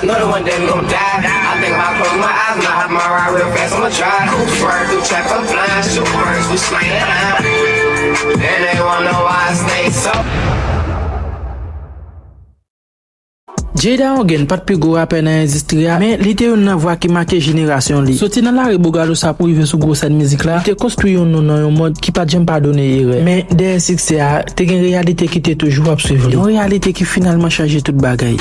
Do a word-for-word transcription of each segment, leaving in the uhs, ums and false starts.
Another one, then gon' die. I think about closing my eyes, now hop my ride real fast, I'ma drive. Cruise right through traffic, I'm flying, super birds, we slaying high. And they wanna know why I stay so. Jada Onguien pa t pi gwo rapè nan endistri a, men li te youn nan vwa ki make jenerasyon li. Soti nan lari Bogalusa pou rive sou gwo sèn mizik la, li te konstwi yon non nan yon mond ki pa t janm padone erè. Men dèyè siksè a, te gen reyalite ki te toujou ap swiv li. Yon reyalite ki finalman chanje tout bagay.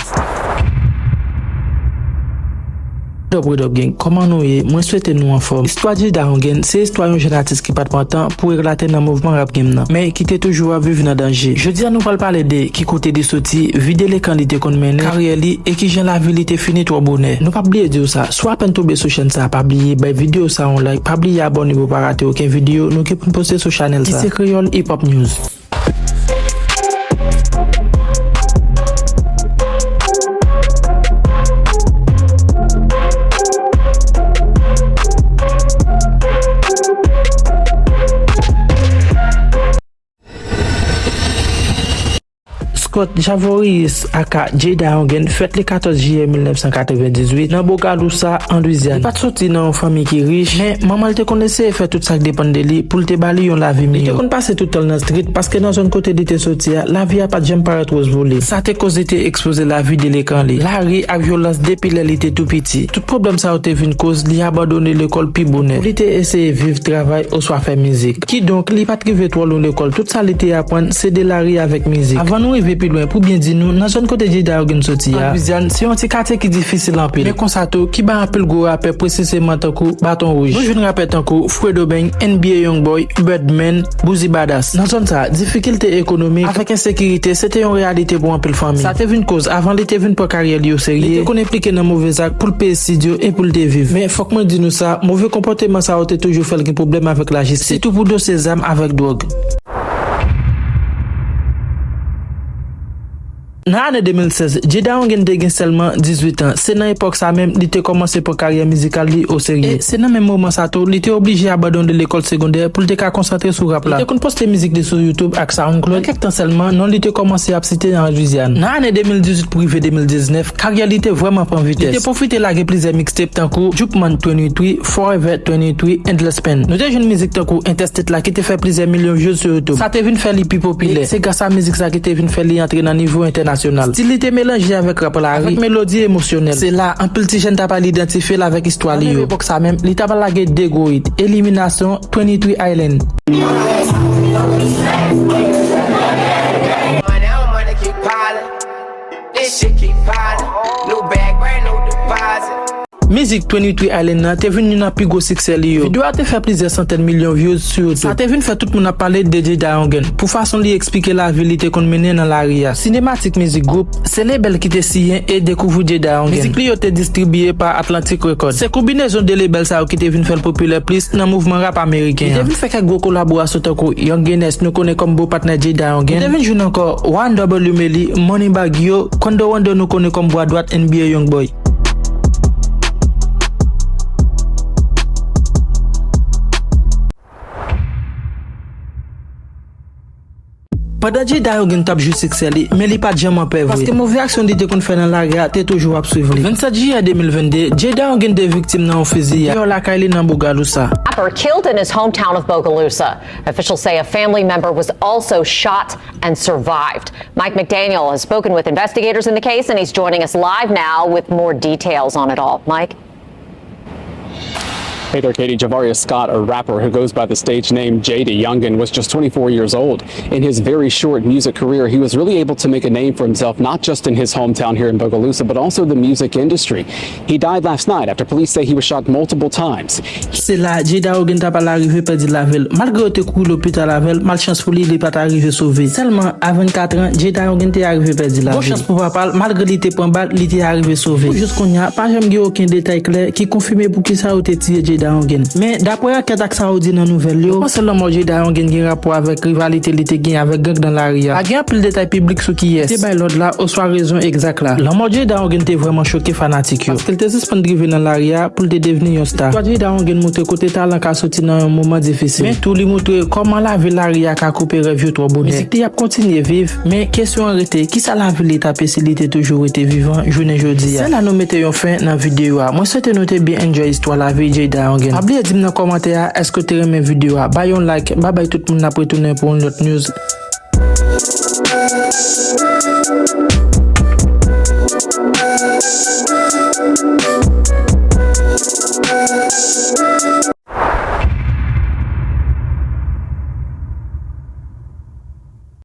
What up, what up, gang? Kòman nou ye? Mwen swete nou anfòm. Istwa Jada Onguien se istwa yon jèn atis ki pa t pran tan pou eklate nan mouvman rap game nan, men ki te toujou ap viv nan danje. Jodi a nou pral pale de ki kote li soti, vi delekan li te konn mennen, karyè li, e kijan lavi li te fini twò bonè. Nou p ap bliye di w sa, si w apèn tonbe sou chèn sa, pa bliye bay videyo sa yon like, pa bliye abòne pou w pa rate okenn videyo nou gen pou n poste sou chanèl sa. Ki se Kreyòl Hip Hop News. Scott Javorius, aka Jada Onguien, fèt le katòz jiyè mil nèf san katrevendizuit nan Bogalusa, an Lwizyàn. Li pa t soti nan yon fanmi ki rich, men manman l te konn eseye fè tout sa k depann de li pou l te ba li yon lavi miyò. Li te konn pase tout tan l nan street, paske nan zòn kote li te soti a, lavi a pa t janm parèt wòz pou li. Sa te koz li te ekspoze lavi delekan li, lari ak vyolans depi lè li te tou piti. Tout pwoblèm sa yo te vin koz li abandone lekòl pi bonè pou li te eseye viv, travay oswa fè mizik. Kidonk, li pa t rive twò lwen lekòl. Tout sa li te aprann, se de lari avèk mizik. Avan nou rive pi lwen, pou byen di nou, nan zòn kote Jada Onguien soti a, Lwizyàn, se yon ti katye ki difisil anpil. Men konsa tou, ki bay anpil gwo rapè, presizeman tankou Baton Wouj. Nou jwenn rapè tankou Fredo Bang, N B A Youngboy, Birdman, Boosie Badazz. Nan zòn sa, difikilte ekonomik avèk ensekirite, se te yon reyalite pou anpil fanmi. Sa te vin koz, avan li te vin pran karyè li o serye, li te konn enplike nan move zak pou l peye estidyo e pou l te viv. Men fòk mwen di nou sa, move konpòteman sa yo te toujou fè l gen pwoblèm avèk lajistis, sitou pou dosye zam avèk dwòg. Nan ane de mil sèz, Jada Onguien te gen sèlman dizuit an. Se nan epòk sa menm li te kòmanse pran karyè mizikal li o serye. E se nan menm moman sa tou, li te oblije abandone lekòl segondè pou l te ka konsantre sou rap la. Li te konn poste mizik li sou YouTube ak SoundCloud. Nan kèk tan sèlman, non li te kòmanse ap site nan Lwizyàn. Nan ane de mil dizuit pou rive de mil diznèf, karyè li te vrèman pran vitès. Li te pwofite lage plizyè mixtape tankou Juke Man twenty-three, Forever twenty-three, Endless Pain. Nou te jwenn mizik tankou Intestate la ki te fè plizyè milyon views sou YouTube. Sa te vin fè li pi popilè. E se gras a mizik sa ki te vin fè li antre nan nivo entènasyonal. Stil li te melanje avèk rap lari, avèk melodi emosyonèl. Se la, anpil ti jèn t ap al idantifye l avèk istwa li yo. Nan menm epòk sa menm, li t ap al lage de gwo hit, Eliminasyon, Twenty-three Island. Money on money keep piling. This shit keep piling. New bag, brand new deposit. Mizik Twenty-three Island nan te vin youn nan pi gwo siksè li yo. Videyo a te fè plizyè santèn milyon views sou YouTube. Sa te vin fè tout moun ap pale de Jada Onguien pou fason li eksplike lavi li te konn mennen nan lari a. Cinematic Music Group se lebèl ki te siyen e dekouvri Jada Onguien. Mizik li yo te distribiye pa Atlantic Records. Se konbinezon de lebèl sa yo ki te vin fè l popilè plis nan mouvman rap ameriken an. Li te vin fè kèk gwo kolaborasyon tankou Young Guinness, nou konnen kòm bo patnè Jada Onguien. Li te vin jwenn ankò One W Melly, Moneybagg Yo, Quando Rondo, nou konnen kòm bra dwat N B A Youngboy. Pandan Jada Onguien t ap jwi siksè li, men li pa t janm anpè vre. Paske move aksyon li te konn fè nan lari a te toujou ap swiv li. Vennsèt jiyè de mil vennde, Jada Onguien te viktim nan yon fiziyad deyò lakay li nan Bogalusa. Rapper killed in his hometown of Bogalusa. Officials say a family member was also shot and survived. Mike McDaniel has spoken with investigators in the case, and he's joining us live now with more details on it all. Mike? Hey there, Katie. Javarius Scott, a rapper who goes by the stage name Jada Onguien, was just twenty-four years old. In his very short music career, he was really able to make a name for himself, not just in his hometown here in Bogalusa, but also the music industry. He died last night after police say he was shot multiple times. Se la, Jada Onguien t ap al arive pèdi lavi l. Malgre yo te kouri lopital avè l, malchans pou li, li pa t arive sove. Sèlman, a vennkat an, Jada Onguien te arive pèdi lavi l. Bon chans pou papa l, malgre li te pran bal, li te arive sove. Pou jis kounye a, pa janm gen okenn detay klè ki konfime poukisa yo te tiye Jada. Jada Yongen. Men, daprè ankèt ak sa yo di nan nouvèl yo, yo panse lanmò Jada Yongen gen rapò avèk rivalite li te gen avèk gang nan lari a. Pa gen anpil detay piblik sou kiyès ki te bay lòd la oswa rezon egzak la. Lanmò Jada Yongen te vrèman choke fanatik yo, paske l te sispann drive nan lari a pou l te devni yon sta. Istwa Jada Yongen montre kote talan ka soti nan yon moman difisil. Men tou, li montre kòman lavi lari a ka koupe rèv yo twò bonè. Mizik li ap kontinye viv, men kesyon an rete, kisa lavi li t ap ye si li te toujou rete vivan jounen jodi a? Se la nou mete yon fen nan videyo a. Mwen swete nou te byen enjoy istwa lavi Jada Yongen. Pa bliye di m nan kòmantè a, èske w te renmen videyo a? Bay yon like, babay tout moun, n ap retounen pou yon lòt news.